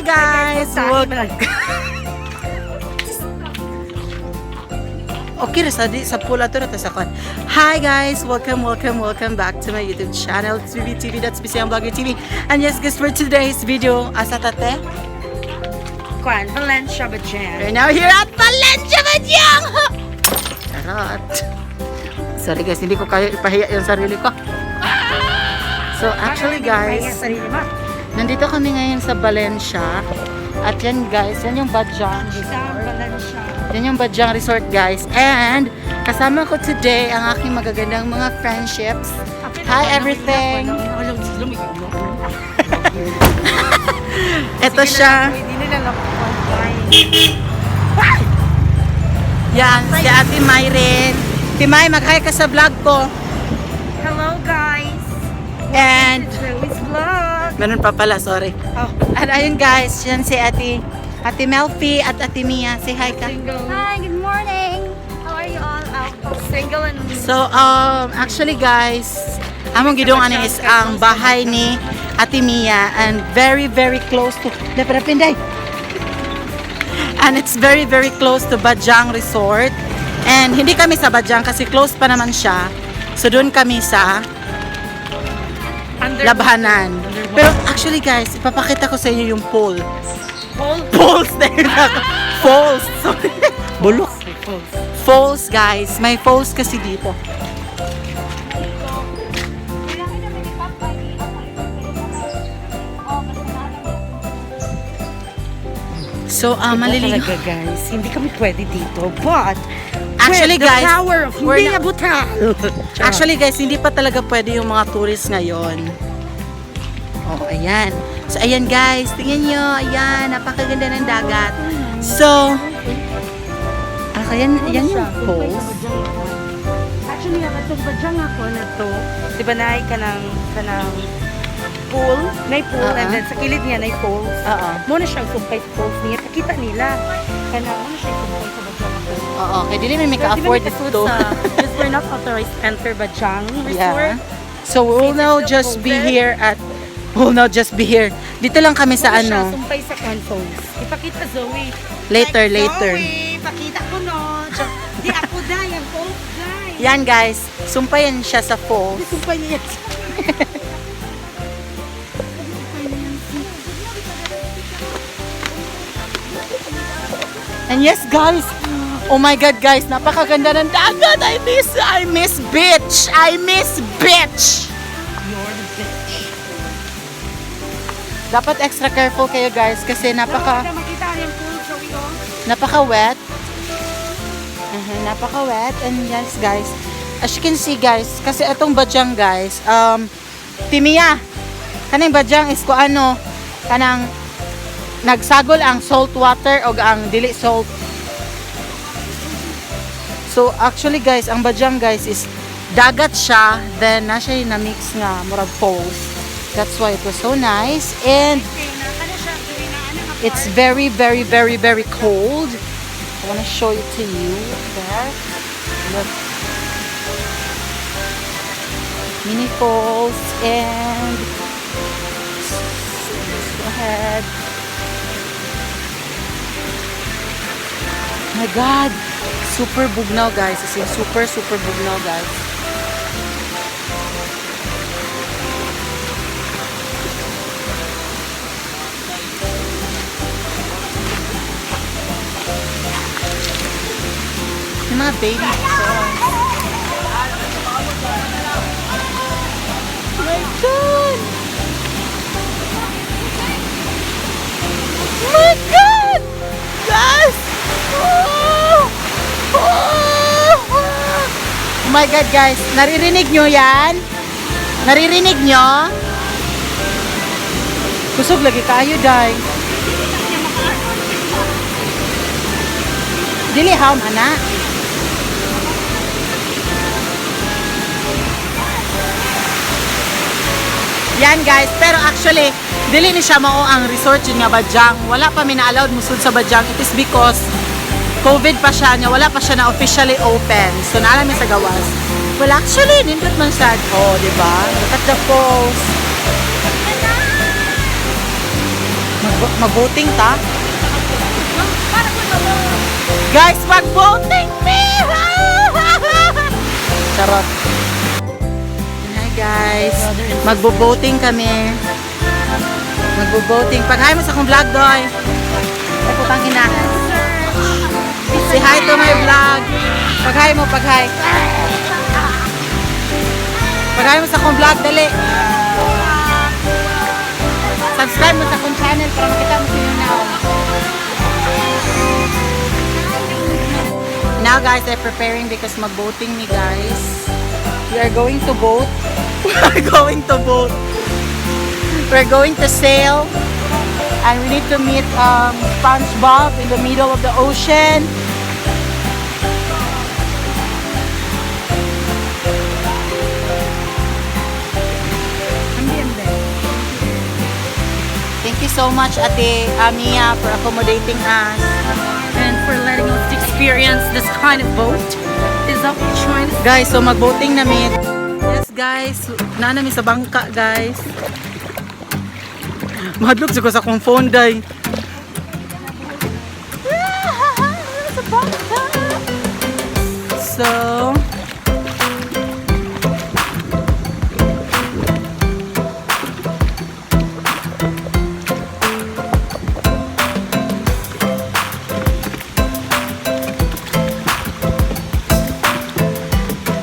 Guys! Okay ra sa di sa pula to ra ta sa kon. Hi guys! Welcome, welcome, welcome back to my YouTube channel. It's Vivi TV, that's Bisayang Vlogger TV. And yes guys, for today's video, asa ta te? Kwan, Valencia Bajan. We're now here at Valencia Badyang! Charot! Sorry guys, hindi ko kaya ipahiya yung sarili ko. So actually guys, sarili mo. Nandito kami ngayon sa Valencia. At yan guys, yan yung Badyang Sa Resort. Valencia. Yan yung Badyang Resort, guys. And kasama ko today ang aking magagandang mga friendships. Hi everything! Ito siya. Hindi nila nakukuha. Yan, si Ate Myrin. Ate May, mag-hi ka sa vlog ko. Hello guys! And Joey's vlog. meron pa pala, sorry. Oh. At ayun guys, yan si Ate Melfi at Ate Mia. Say hi ka. Single. Hi, good morning. How are you all? Single and So, actually guys, among gidong ani is ang bahay ni Ate Mia and very, very close to Pinday. And it's very, very close to Bajang Resort. And hindi kami sa Bajang kasi close pa naman siya. So doon kami sa under Labhanan. Pero actually guys, ipapakita ko sa inyo yung pool. Pool. Falls na yun ako. Falls. Sorry. Bulok. Falls. Falls guys. May falls kasi dito. So, maliligo. Talaga guys, hindi kami pwede dito. But, Actually, with the guys, power of we're Mia Butal. Actually guys, hindi pa talaga pwede yung mga tourists ngayon. Oh, ayan. So, ayan guys. Tingnan nyo. Ayan. Napakaganda ng dagat. So, ayan, ayan yung falls. Actually, ang atong badyang ako na to, di ba naay ka ng, pool, nay pool, and then sa kilid niya nay falls. Oo. Mo na siyang sumpay sa falls niya. Pakita nila. Kanang mo na siyang sumpay sa badyang ako. Oo. Kaya dili may Pero di ba maka-afford may kasud dito. because we're not authorized to enter Bajang Resort. Yeah. So, we'll Since now it's still just be COVID. here at we'll now just be here. Dito lang kami sa Mo na siya ano. sumpay sa Kwan Falls. Ipakita Zoe. Later, Like, later. Zoe, pakita ko no. Di ako dai, ang falls dai. Yan guys, sumpayan siya sa falls. Sumpay niya. And yes guys, oh my God guys, napakaganda ng dagat. I miss beach. I miss beach. You're the bitch. Dapat extra careful kayo guys kasi napaka Napaka makita yung pool, Zoe, oh. napaka wet. Napaka wet. And yes guys, as you can see guys, kasi itong badyang guys, Timiya, kaning badyang is ko ano, kanang nagsagol ang salt water o ang dili salt. So actually guys, ang badyang guys is dagat siya, then na siya yung na-mix nga murag falls. That's why it was so nice and it's very, very, very, very cold. I want to show it to you there. Look. Mini falls and go ahead. My God, super bugnaw guys. As in, super, super bugnaw guys. Yung mga baby falls. Oh my God! Oh my God! Guys! Oh! Oh! Oh my God, guys. Naririnig nyo yan? Naririnig nyo? Kusog lagi kayo, day. Dili ham, ana. Yan guys, pero actually, dili ni siya mao ang resort yun nga Bajang. Wala pa mi na-allowed musud sa Bajang. It is because COVID pa siya niya, wala pa siya na officially open. So naa mi sa gawas. Well, actually, nindot man siya. Oh, di ba? Look at the falls. My Mag-boating ta? Guys, mag-boating me! Charot. Hi guys. Magbo-boating kami. Magbo-boating. Pag-hi mo sa akong vlog, Doy. Ay, putang ina. Say hi to my vlog. Pag-hi mo, pag-hi. Pag-hi mo sa akong vlog, dali. Subscribe mo sa akong channel para makita mo sino na. Now guys, I'm preparing because mag-boating mi guys. We are going to boat. We are going to boat. We're going to sail. And we need to meet SpongeBob in the middle of the ocean. Thank you so much, Ate Amia, for accommodating us. And for letting us experience this kind of boat. Is that what you're trying to Guys, so mag-boating na mi. Yes, guys. Naa na mi sa bangka, guys. Mahadlok ko sa akong phone, day. Sa bangka. So,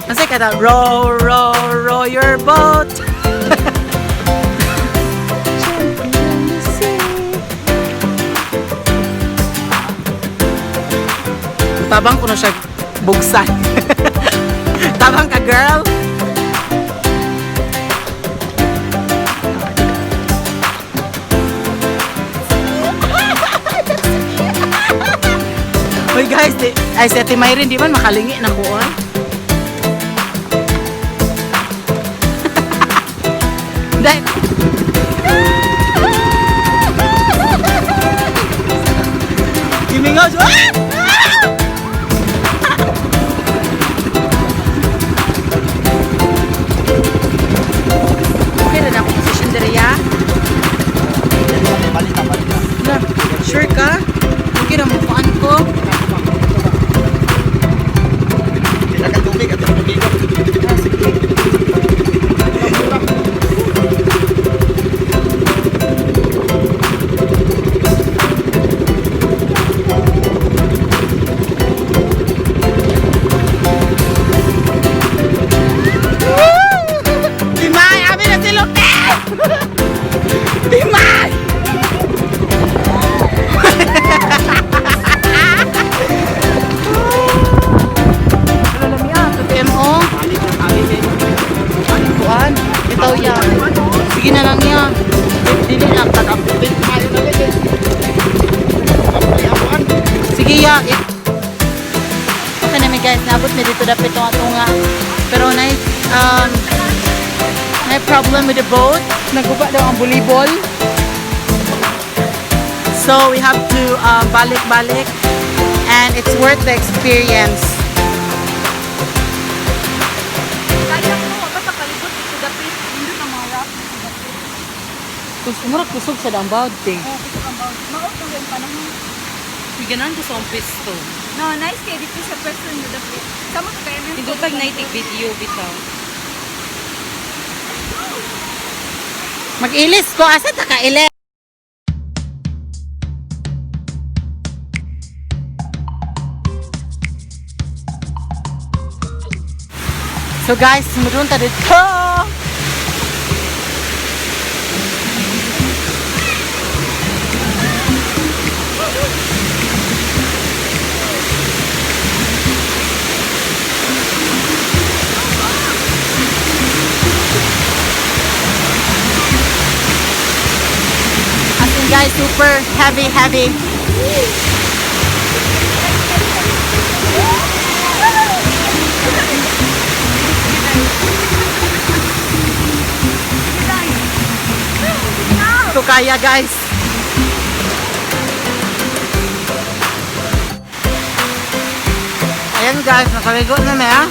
Kasi kada row, row, row your boat. Jumping in the sea. Tabang ko na siya bugsan. Tabang ka, girl. Uy guys, di, ay si Ate Myrin, di man makalingi na ko ay. Dahil. Gimingaw siya. Ah! Ah! Okay na akong position diri ya. Balita, balita. Na, sure ka? Okay na mo kuan ko. Pinakatubig at tubig. Di May, amin na si Lupe! Di May! Ano lang yan? PMO? Kuan? Itaw ya. Sige na lang ya. Dili na. Sige ya. Okay na mi guys, naabot mi dito dapat itong atunga. Pero nice, may problem with the boat. Naguba daw ang bulibol. So we have to balik-balik and it's worth the experience. Kaya ko, basta kalibot ito dapit. Hindi na mga rock dito dapit. Kus murag kusog sa dang bawd ting. Oo, ito ang bawd. Mao to yung panahon. Ganan ko sa pisto. No, nice kay dito sa person mo dapit. Sama to kay Hindi pag night video bitaw. Mag-ilis ko asa ta ka ilis? So guys, mudun ta dito. As in guys, super heavy, heavy. Ito kaya guys. Ayan guys, nakaligo na na.